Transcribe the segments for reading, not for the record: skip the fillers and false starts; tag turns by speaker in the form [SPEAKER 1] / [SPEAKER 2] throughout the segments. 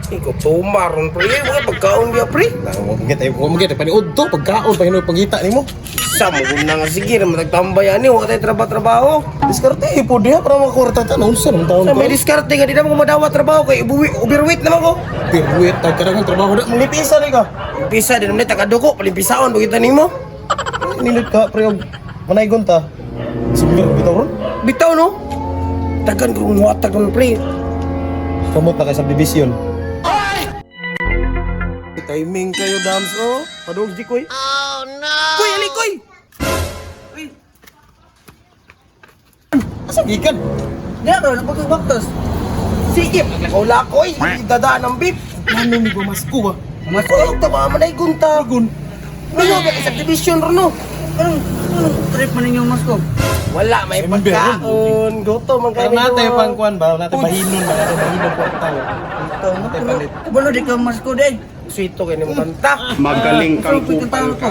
[SPEAKER 1] Ikaw tumaron pre, mga pagkaon biya pre.
[SPEAKER 2] Wa mo gid wa mo gid paniud to pagkaon pa hinuon pangita nimo.
[SPEAKER 1] Sa mo na nga sige na matagtambay ani, wa tay trabaho-trabaho.
[SPEAKER 2] Diskarte eh, po diha para makakurta ta unsa naman taon
[SPEAKER 1] Sa
[SPEAKER 2] ko.
[SPEAKER 1] may diskarte ka di na mo madawa trabaho kay ubuwi overweight naman ko.
[SPEAKER 2] Pirwit ta karang trabaho da manglipisa ni ka.
[SPEAKER 1] Pisa din naman tagaduko palimpisaon pagita nimo.
[SPEAKER 2] Nindot ka pre og manaygon ta. Simber bitaw ron.
[SPEAKER 1] Bitaw no. Tagan ko muhatag ron pre.
[SPEAKER 2] Kamot na kay sa division. Timing kayo dams oh. Padung di koy.
[SPEAKER 1] Koy ali koy.
[SPEAKER 2] Asa gikan?
[SPEAKER 3] Di ako, napagkabaktas.
[SPEAKER 1] Sige, paglakaw-lakaw oy, dadaan ang beef.
[SPEAKER 2] Ano ni ba masko ba?
[SPEAKER 1] Mas ko ta ba manay gunta.
[SPEAKER 2] Gun.
[SPEAKER 1] Minyo ba sa division ron no.
[SPEAKER 3] Anong trip man ninyong masko?
[SPEAKER 1] Wala may
[SPEAKER 2] Simber.
[SPEAKER 1] pagkaon. Gutom man
[SPEAKER 2] Pero
[SPEAKER 1] kami.
[SPEAKER 2] natay pang kuan ba? Natay bahinon ba? Natay bahinon kwarta. Natay palit.
[SPEAKER 3] Kabalo di ka masko day.
[SPEAKER 1] Sweet to kay nimo kanta.
[SPEAKER 4] Magaling kang
[SPEAKER 3] Ano
[SPEAKER 4] kupal ka.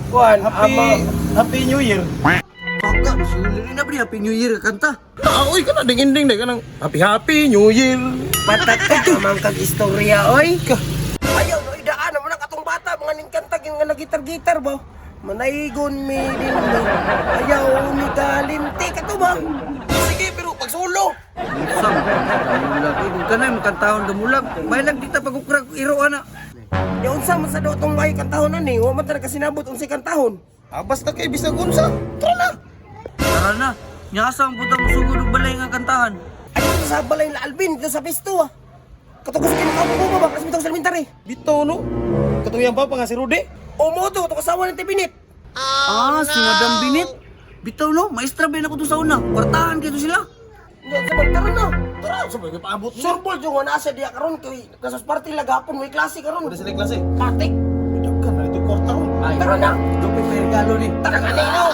[SPEAKER 1] Kuan,
[SPEAKER 2] Happy
[SPEAKER 1] ama.
[SPEAKER 2] Happy New Year.
[SPEAKER 3] Baka, suli na pre, Happy New Year kanta.
[SPEAKER 2] Ah, oy kana ding ending day kanang Happy Happy New Year.
[SPEAKER 1] Pataka man kag istorya oy. Ayaw no idaan naman ang katong bata mga ning kanta nga nagitar-gitar ba. Manaygon mi din mo. Ayaw mi kalimti kato ba. Sige pero pag solo.
[SPEAKER 3] Sam, damulag. Eh, kung kanay makantahon damulag. May lang dita pag-ukrag iro ana.
[SPEAKER 1] Ya unsa man sa do tong may kantahon ani, wa man talaga sinabot unsay kantahon.
[SPEAKER 2] Ah, basta kay bisag unsa. Tara na.
[SPEAKER 3] Tara na. Nya asa ang butang musugod og balay nga kantahan.
[SPEAKER 1] Ay dito sa balay la Alvin dito sa pisto ah. Katong sa kinakabubo ba kasi bitong sa elementary.
[SPEAKER 2] Bitaw no. Katong pa nga si Rudy.
[SPEAKER 1] O mo to, katong asawa ng Tibinit.
[SPEAKER 3] Ah, si Madam Binit. Bitaw no, maestra ba ako to sa una. Kwartahan kito sila.
[SPEAKER 1] Nya sa tara na.
[SPEAKER 2] Tara, sa mga paabot mo.
[SPEAKER 1] Sure ball yung nasa diya karon kay kasas party lagapon may klase karon.
[SPEAKER 2] Wala sila klase.
[SPEAKER 1] Patik.
[SPEAKER 2] Daghan na ito kwarta ron.
[SPEAKER 1] Tara na.
[SPEAKER 3] Dupay pa regalo ni.
[SPEAKER 1] Tara kanino.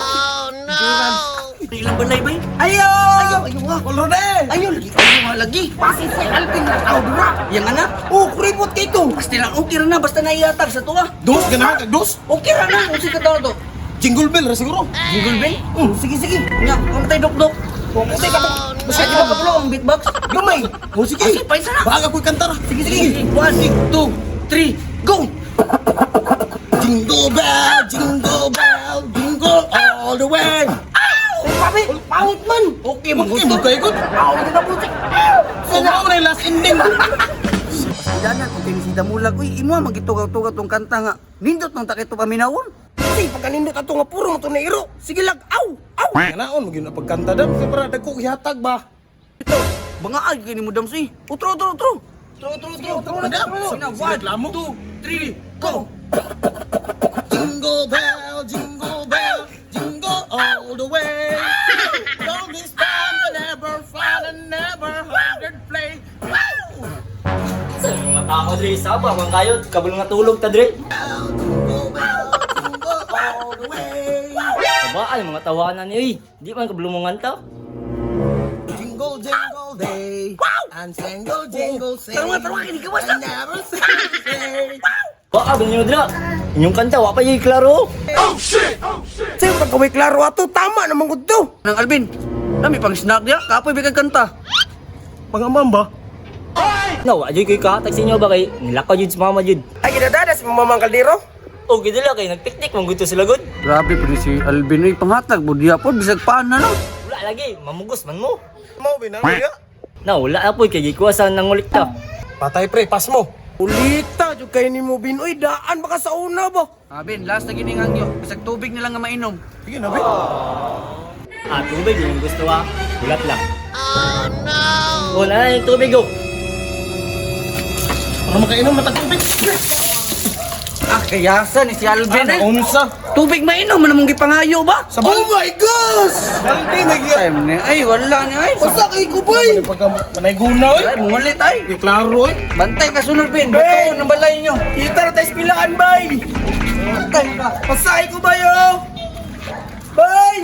[SPEAKER 3] Ilang balay bay?
[SPEAKER 1] Ayaw! Ayaw! Ayaw nga!
[SPEAKER 2] Rudy!
[SPEAKER 1] Ayaw lagi!
[SPEAKER 3] Ayaw nga lagi.
[SPEAKER 1] Pasin si Alvin na tao dura!
[SPEAKER 3] Yang ana,
[SPEAKER 1] Oh, kuripot kay to!
[SPEAKER 3] basta lang okay ra na basta naihatag sa tuwa.
[SPEAKER 2] Dos ganahan kag dos.
[SPEAKER 3] Okay ra na, unsa ka tawo to?
[SPEAKER 2] Jingle bell ra siguro.
[SPEAKER 3] Jingle bell?
[SPEAKER 1] Sige, sige!
[SPEAKER 3] Nya, kung tay dok-dok.
[SPEAKER 1] Kung ka to!
[SPEAKER 3] Basta di ba kapulo ang beatbox?
[SPEAKER 1] Gamay!
[SPEAKER 2] Oh, sige.
[SPEAKER 3] Sige, paisa na.
[SPEAKER 2] Baga ko'y kanta ra.
[SPEAKER 3] Sige, sige. One, two, three, go!
[SPEAKER 2] Jingle bell, jingle all the way.
[SPEAKER 1] Oh, papi! Pangit man!
[SPEAKER 3] Okay,
[SPEAKER 2] Okay,
[SPEAKER 3] magusto.
[SPEAKER 2] mo kay good.
[SPEAKER 1] Ako na nabuti!
[SPEAKER 2] Sana mo na yung last ending.
[SPEAKER 3] Dana, kung kini si Damulag, uy, imo magitugaw-tugaw tong kanta nga. Nindot nang takito paminawon.
[SPEAKER 1] Kasi pagkanindot ato nga puro mo to na iro! Sige lag! Aw! Aw!
[SPEAKER 2] Kanaon mo gyud na pagkanta dam kay para dagko ihatag ba.
[SPEAKER 3] Ito, bangaag kini mo dams eh. Utro, utro, utro. Utro, utro, utro.
[SPEAKER 2] Utro na, dam.
[SPEAKER 3] Una,
[SPEAKER 2] Sige,
[SPEAKER 3] one,
[SPEAKER 2] lamo.
[SPEAKER 3] two, three, go!
[SPEAKER 2] Jingle bell, jingle all the way. Don't this time to never find and never hundred play.
[SPEAKER 5] Mga tao dre, saba man kayo, kabalo nga tulog ta dre.
[SPEAKER 2] Jingle bell, jingle all the way.
[SPEAKER 5] Sabaan mga tawanan ni oy. Di man kabalo mo nganta.
[SPEAKER 2] Jingle jingle day. And single jingle say.
[SPEAKER 3] Tarungan, tarungan, kinigawas na.
[SPEAKER 2] And never say.
[SPEAKER 5] Wa ba ninyo dra? Inyong kanta wa pa yoy klaro.
[SPEAKER 1] Sa'yo pagkaway klaro ato, tama naman ko to!
[SPEAKER 3] Nang Alvin, nami pang snack diya, kapoy bigay kanta.
[SPEAKER 2] Pangamam ba?
[SPEAKER 5] Na wa jud koy kahatag sa inyo ba kay nilakaw jud si mama jud.
[SPEAKER 1] Ay, ginadada si Mamang Kaldero!
[SPEAKER 5] O gidala kay nagpiknik man gud to sila gud.
[SPEAKER 3] Grabe pa ni si Alvin, uy, panghatag, budya po, bisag paan na lang.
[SPEAKER 5] Wala lagi, mamugos man mo.
[SPEAKER 2] Mo binang ya.
[SPEAKER 5] Na wala na po kay gikuha sa nangulikta.
[SPEAKER 2] Patay pre, pas mo.
[SPEAKER 1] Ulita, jud kayo ni mo bin. Uy, daan baka sa una ba?
[SPEAKER 3] Alvin, last na gining hangyo, bisag tubig na lang nga mainom.
[SPEAKER 2] Sige na, be.
[SPEAKER 5] Ah, tubig yung gusto ah. Ulat lang. Oh no. O na yung tubig oh.
[SPEAKER 2] Para makainom matag tubig.
[SPEAKER 3] Ah, kayasa ni si Alvin eh.
[SPEAKER 2] Unsa?
[SPEAKER 3] Tubig mainom, ano mong gipangayo ba?
[SPEAKER 2] Sa oh my gosh! Balde na gyud.
[SPEAKER 3] Time ni, ay, wala ni, ay.
[SPEAKER 1] Basta kay Kubay!
[SPEAKER 2] Pagka manayguna oy.
[SPEAKER 3] Ay, mungulit ay.
[SPEAKER 2] Di klaro oy.
[SPEAKER 3] Bantay ka sunod, Ben. Bato ng balay nyo.
[SPEAKER 1] Kita na tayo sa pilaan, bay!
[SPEAKER 3] Bantay ka.
[SPEAKER 1] Pasay ko ba yo? Bay!